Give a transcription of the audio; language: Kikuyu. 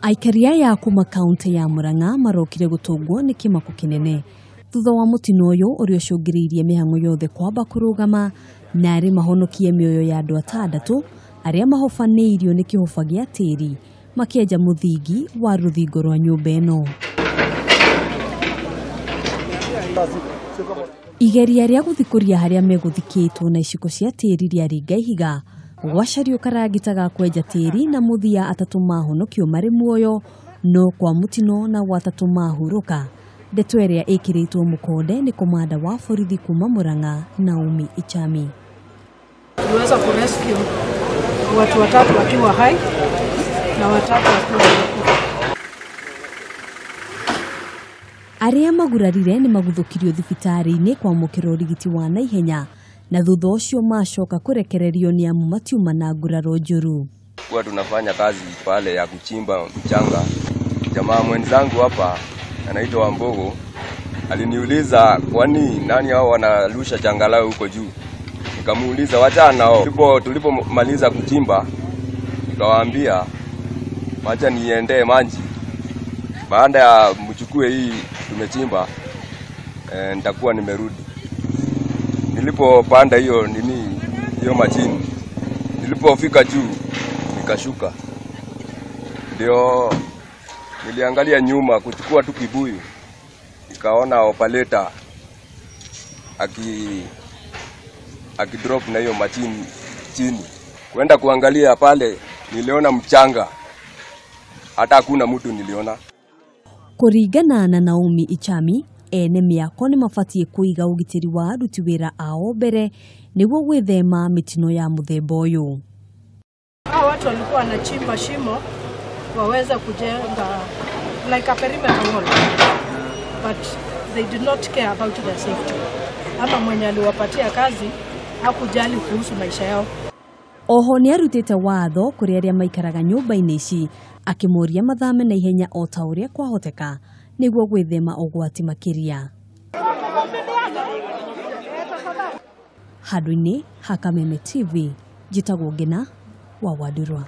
Aikari aya kuma kaunti ya Murang'a marokire gutungwo ni kimako kinene thutha wa mutino uyu uria ucungiriirie mihango yothe kwamba kurugama na ari mahonokie mioyo ya andu atandatu aria mahobanĩirio nĩ kĩhoba gĩa tĩri makĩenja mũthingi wa rũthingo rwa nyũmba ĩno. Igeria rĩa gũthikũria harĩa megũthikĩtwo na iciko cia tĩri rĩaringa ihiga gwacario karangita ga kwenja tĩri na mũthia atatũ mahonokio marĩ muoyo no kwa mũtino na gwatatũ mahurũka. Ndeto ĩrĩa ĩkĩrĩtwo mũkonde nĩ komanda wa borithi kuma Murang'a Naomi Ichami. Tuliweza kurescue watu watatu wakiwa hai na watatu wakiwa wamekufa. Arĩa magurarire nĩ maguthũkirio thibitarĩ-inĩ kwamũkĩra ũrigiti wa naihenya na thutha ũcio macoka kũrekererio nĩ amu matiuma na nguraro njũru. Kwa tunafanya kazi pale ya kuchimba mchanga, jamaa mwenzangu hapa anaitwa Wambogo aliniuliza kwani nani hao wanarusha changarawe huko juu. Nikamuuliza wacha nao. Tulipomaliza kuchimba nikawaambia wacha niendee maji, baada ya mchukue hii tumechimba nitakuwa nimerudi. Nilipopanda hiyo nini hiyo machini, nilipofika juu nikashuka, ndio niliangalia nyuma kuchukua tu kibuyu, nikaona operator aki drop na hiyo machini chini. Kwenda kuangalia pale niliona mchanga, hata hakuna mtu niliona. Kuringana na Naomi Ichami, ene mĩako nĩ mabatiĩ kũiga ũgitĩri wa aruti wĩra ao mbere nĩguo gwĩthema mĩtino ya mũthemba ũyũ. Hao watu walikuwa wanachimba shimo waweze kujenga like a perimeter wall, but they did not care about their safety. Ama mwenye aliwapatia kazi hakujali kuhusu maisha yao. Oho nĩ arutĩte watho kũrĩ arĩa maikaraga nyũmba-inĩ ici akĩmoria mathame na ihenya o ta ũrĩa kwahoteka nĩguo gwĩthema ũgwati makĩria. Handũ-inĩ ha Kameme TV, njĩtagwo Ngina wa Wandurwa.